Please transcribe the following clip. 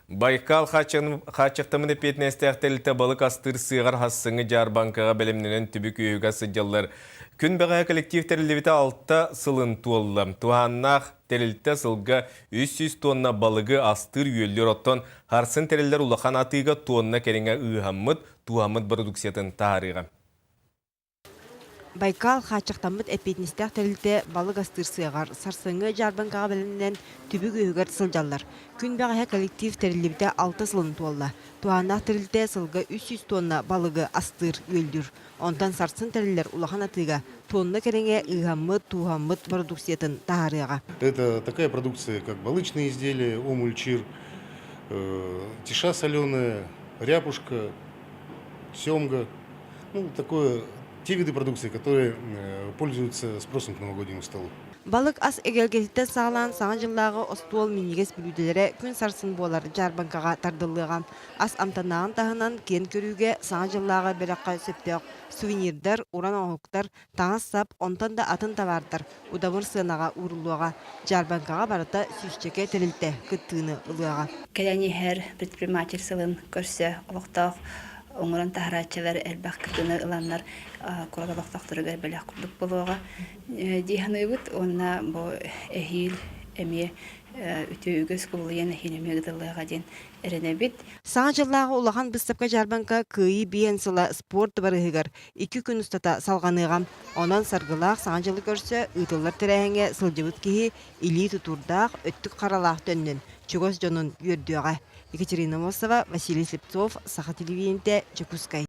Байкал хааччахтаммыт эппиэтинэстээх тэрилтэ балык астыыр сыаҕар хассыҥҥы дьаарбаҥкаҕа бэлэмнэнэн түбүк үөһүгэр сылдьаллар. Күн бэҕэһээ коллектив тэриллибитэ алта сылын туолла. Туһааннаах тэрилтэ сылга 300 тонна балыгы астыыр-үөллүүр, оттон харсын тэриллэр улахан атыыга тонна кэриҥэ ыыһаммыт, тууһаммыт продукциятын таһаарыаҕа. Байкал хааччахтаммыт эппиэтинэстээх тэрилтэ балык астыыр сыаҕар сарсыҥҥы дьаарбаҥкаҕа бэлэмнэнэн түбүк үөһүгэр сылдьаллар. Күн бэҕэһээ коллектив тэриллибитэ алта сылын туолла. Туһааннаах тэрилтэ сылга 300 тонна балыгы астыыр-үөллүүр. Онтон сарсын тэриллэр улахан атыыга тонна кэриҥэ ыыһаммыт, тууһаммыт продукциятын таһаарыаҕа. Это такая продукция, как балычные изделия, омуль-чир, тиша соленая, ряпушка, семга. Ну, такое, те виды продукции, которые пользуются спросом к новогоднему столу. Балык ас эгэлгэтиттэн саҕалаан Саҥа дьыллааҕы остуол минньигэс бүлүүдэлэрэ күн сарсын буолар дьаарбаҥкаҕа тардыллыаҕа. Ас амтаннааҕын таһынан киэн көрүүгэ Саҥа дьыллааҕы бэлэххэ сөптөөх сувенирдар, уран оҥоһуктар, таҥас-сап, онтон да атын табаардар удамыр сыанаҕа ууруллуоҕа. Дьаарбаҥкаҕа барыта сүүсчэкэ тэрилтэ кыттыыны ылыаҕа. Кэлэн иһэр предприниматель сылын көрсө олохтоох оҥорон таһарааччылар элбэх кыттыыны ыланнар куорат олохтоохторугар бэлэх курдук буолуоҕа дии саныыбыт уонна бу эһиил эмиэ үтүө үгэс кубулуйан эһиил эмиэ ыытыллыаҕа диэн эрэнэбит. Саҥа дьыллааҕы улахан быыстапка-дьаарбаҥка Кыайыы биэн сыла спорт дыбарыаһыгар 2 күн устата салҕаныаҕа. Онон саргылаах Саҥа дьылы көрсө ыытыллар тэрээһиҥҥэ сылдьыбыт киһи илии тутуурдаах, өттүк харалаах төннөн, чугас дьонун үөрдүөҕэ. Екатерина Мосова, Василий Слепцов, Саха телевидениетэ, Дьокуускай.